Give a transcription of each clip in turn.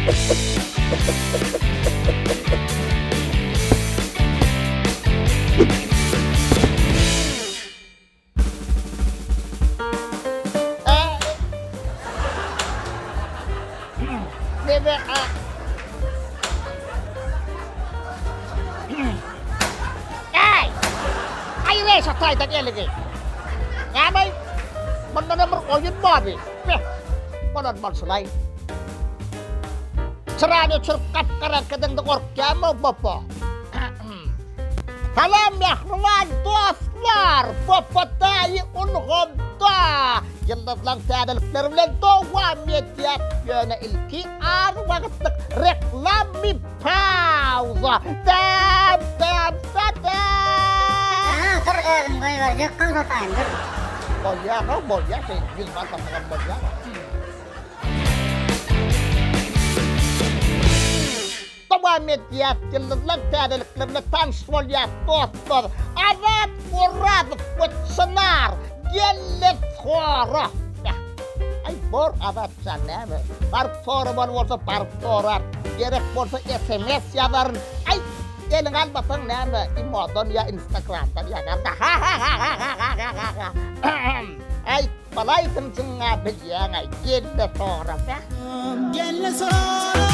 Neme a. Ey! Aýyr şu taýdan eliňi. Näme? Mundan hem bir oýun barmy? Beh, bolan bolsun-aý. Çyrany öçürip gap-garaňkydyňda gorkýarmy, Bobo? Salam mähriban dostlar! Bopba daýy ulgamda ýyldyzlaň täzelikleri bilen dowam edýär. Ýöne ilki az wagtlyk reklamy pauza. Dam dam da da. Aha dur özüm goýberjek gowzataýyn dur. Bolýar how bolýar şeýdip ýüzüme alsaňam bolýar. Dowam edýär Ýyldyzlar täzelikleri bilen tanyş bolýas dostlar Azat Orazow we Çynar Gelle sora Beh Aý bor Azatjan näme baryp soramaly bolsa baryp sorar gerek bolsa sms ýazaryn aý eliňe almasaň näme imodan ýa instagramdan ýazarda hahahahahahahaha Aýtmalaýdymjyň-a bilýäň-aý, gel-de sora, beh! Gel-de sora,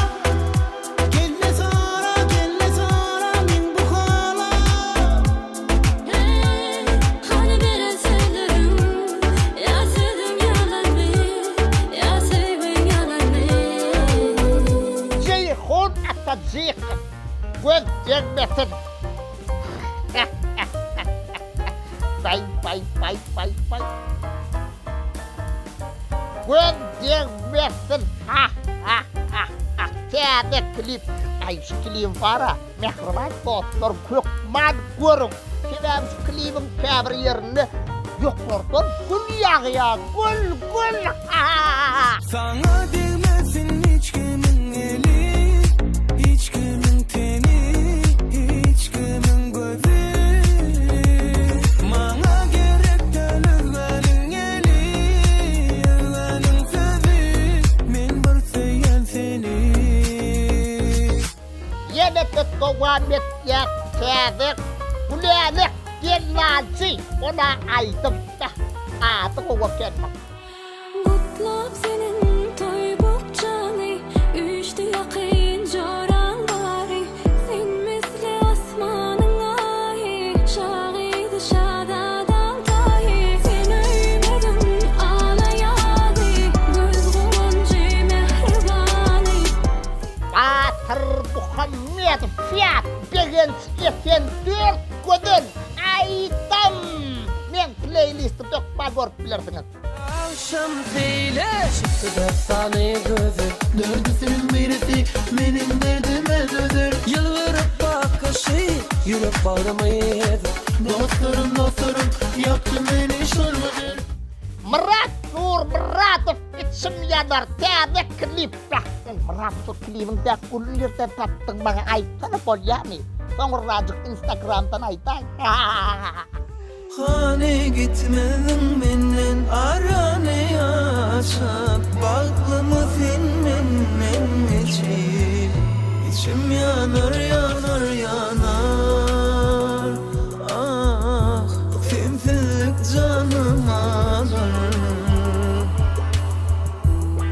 gel-de sora, gel-de sora meň bu hala. Heý, hany beren sözleriň, ýa sözüň ýalanmy, ýa söýgiň ýalanmy? Jeýhun Atajykow, Göz degmesin! Baý baý baý baý baý. Göz degmesin ha ha ha ha. Täze klip. Aý şu klip bara mähriban dostlar hökman görüň. Sebäbi şu klibiň käbir ýerinde ýokardan gül ýagýar. Gül gül ha ha ha. Saňa degmesin hiç kimiň eli, hiç kimiň teni, hiç kimiň gözi. Maňa gerek däl özgäniň eli, özgäniň sözi, men bir söýýän seni. Ýene-de dowam etýär täze Gülälek gelnaljy ol-a aýdym beh ady gowy eken muň. Gutlap seniň toý bukjany, Üýşdi ýakyn joraň bary. Sen misli asmanyň aýy, Şa gyzy şazadaň taýy. Sen öýmediň ala ýazy, Göz guwanjy mähribany. Batyr Muhammedow Fiat Begenç Esen 4 Gözel Aýdym! Meň pleýlistimde hökman görüp bilersiňiz. Agşam seýle çykdy sany gözi. Dördüsiniň birisi meniň derdime dözer. Ýylgyryp bakyşy ýürek bagrymy ezer. Dostlarym dostlarym ýakdy meni şol gözel. Myrat Nurmyradow içim ýanar täze klip beh sen Myrat şu klibiň däp gülüni nirden tapdyň maňa aýtsana bolýamy soňurajyk instagramdan aýdaý hahahaha. Hany gitmezdiň menden arany açyp Bagtlymy sen menden geçip Içim ýanar ýanar ýanar Ah sensizlik janym alar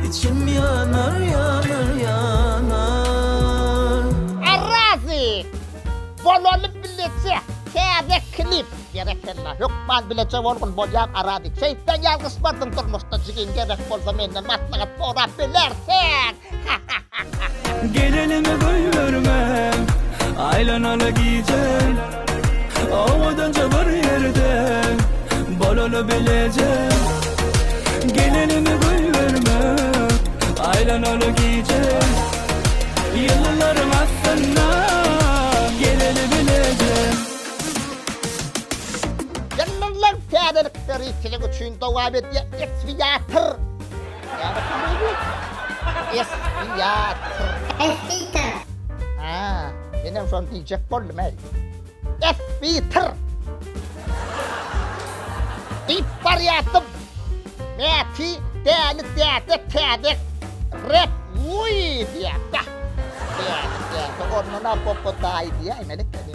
Içim ýanar ýanar ýanar. Arazy! Bolaly bileje täze klip. Berekella hökman bileje bolgun bolýar Arazy şeýtseň ýalňyşmarsyň durmuşda jigim gerek bolsa menden maslahat sorap bilersiň hahahaha. Gelenimi goýbermen Aýlanaly gije Owadanja bir ýerde Bolaly bileje Gelenimi goýbermen Aýlanaly gije Ýyldyzlaryň astynda geleli bileje. Ýyldyzlaň täzelikleri siziň üçin dowam edýär Eswiator Näme boldy? Eswiator Eswitor. Ha, menem şony diýjek boldum-eý. Eswitor Diýip barýardym. Mäti däli däde täze rep wuý diýýär. Şondan-a Bobbo daýy diýäýmeli ekeni.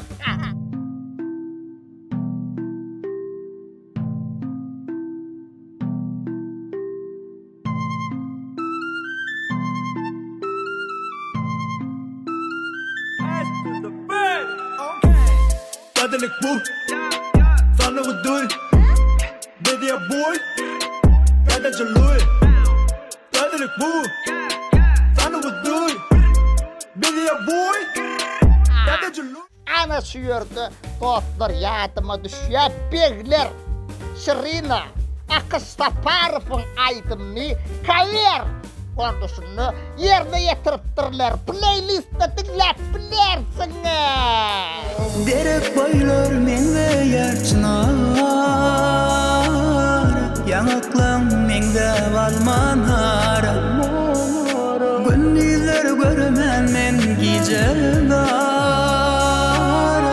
Täzelik bu Sanawy duý Media boy Täzeje luý Täzelik bu Sanawy duý Media boy Täzeje luý Ana şu ýerde dostlar ýadyma düşýär begler Şirina Akyş Saparowyň aýdymyny cover görnüşinde ýerine ýetiripdirler playlistde diňläp bilersiňiz. Derek boýlar meňzeýär çynar, Ýaňaklaň meňzäp almanar. Gündizler görmän men gije gar,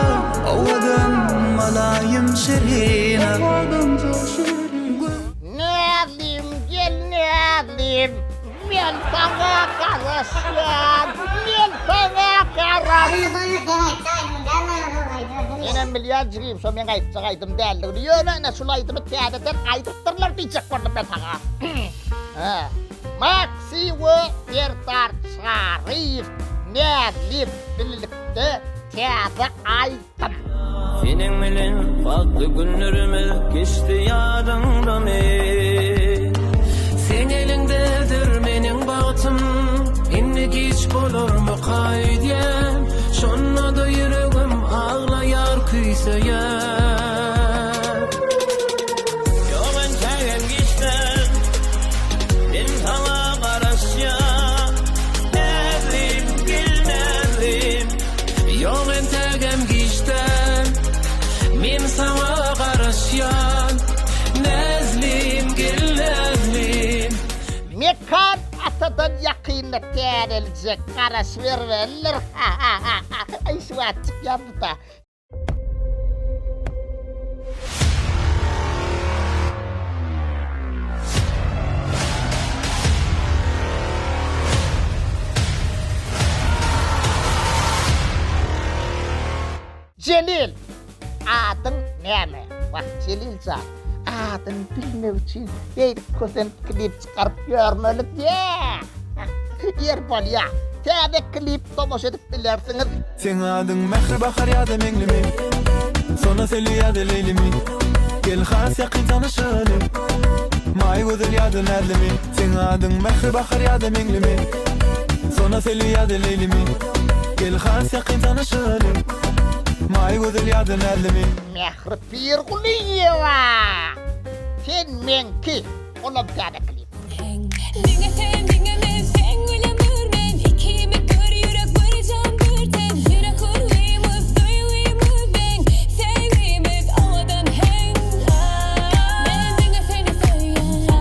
Owadan mylaýym şirina. Näzlim gel näzlim men saňa garaşýan men saňa garaşýan. Menem bilýän jigim şo meň aýtjak aýdym däldigini ýöne ine şul aýdymy täzeden aýdypdyrlar diýjek boldum men saňa. Hä. Maksy we Serdar Çaryýew Näzlim bilelikde täze aýdym. Seniň bilen bagtly günlerimiz geçdi ýadyňdamy? Seň eliňdedir meniň bagtym, indi giç bolarmyka öýdýän, şonda-da ýüregim aglaýar küýseýän. Ýok entägem giçden, men saňa garaşýan, näzlim, gel näzlim. Ýok entägem giçden, men saňa garaşýan, näzlim, gel näzlim. Mekan atadan ýakynda täzeljek garaşybermelidir. Aý şu wagt çykýardy-da. Jelil, adyň näme? Wah, Jelil jan, adyny bilmek üçin beýdip kösenip klip çykaryp ýörmeli däl. Ýer bolýa. Täze klip tomaşa edip bilersiňiz. Seň adyň Mähri Bahar ýa-da Meňlimi? Sona Selbi ýa-da Leýlimi? Gel has ýakyn tanyşaly. Maý gözel ýa-da Näzlimi? Seň adyň Mähri Bahar ýa-da Meňlimi? Sona Selbi ýa-da Leýlimi? Gel has ýakyn tanyşaly. Maý gözel ýa-da Näzlimi? Mähri Pirgulyýewa! Sen meňki! Olam täze klip. Diňe sen, diňe men, seň bilen bir men Ikimiz bir ýürek, bir jan, bir ten Ýürek urgymyz, duýgymyz deň Söýgimiz owadan heň Men diňe seni söýýän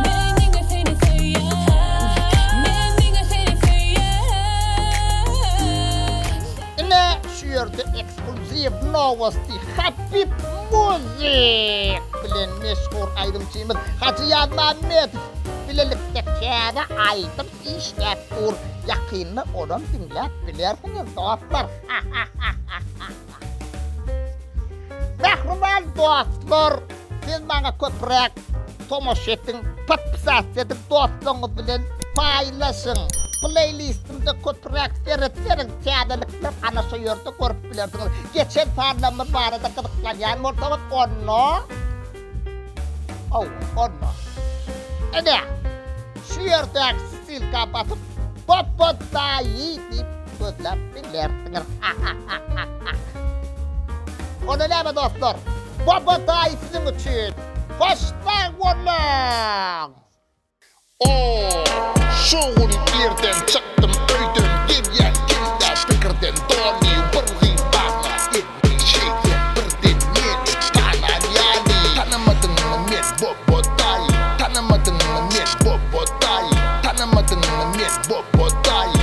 Men diňe seni söýýän Men diňe seni söýýän Ine şu ýerde eksklýuziw nowosti Habib Muzik bilen meşhur aýdymçymyz Hajy Ýazmämmedow bilelikde täze aýdym işläp dur. Ýakynda onam diňläp bilersiňiz dostlar. Mähriban dostlar, siz maňa köpräk tomaşa ediň, podpisasiýa edip dostlaryňyz bilen paýlaşyň. Pleýlistimde köpräk seretseniz täzelikler ana şo ýerde görüp bilersiňiz. Geçen sanlarymyz barada gyzyklanýan bolsaňyz onda Hawa, onda. Ine, şu ýerdäki ssylka basyp Bobbo daýy diýip gözläp bilersiňiz. Onda näme dostlar? Bobbo daýy siziň üçin. Hoş sag boluň! O, şu gün irden çykdym öýden Gelýän kellä pikirden doly Bir gyz maňa eddi şeýle birden Meni tanan ýaly Tanamadyňmy men Bobo daýy Tanamadyňmy men Bobo daýy Tanamadyňmy men Bobo daýy.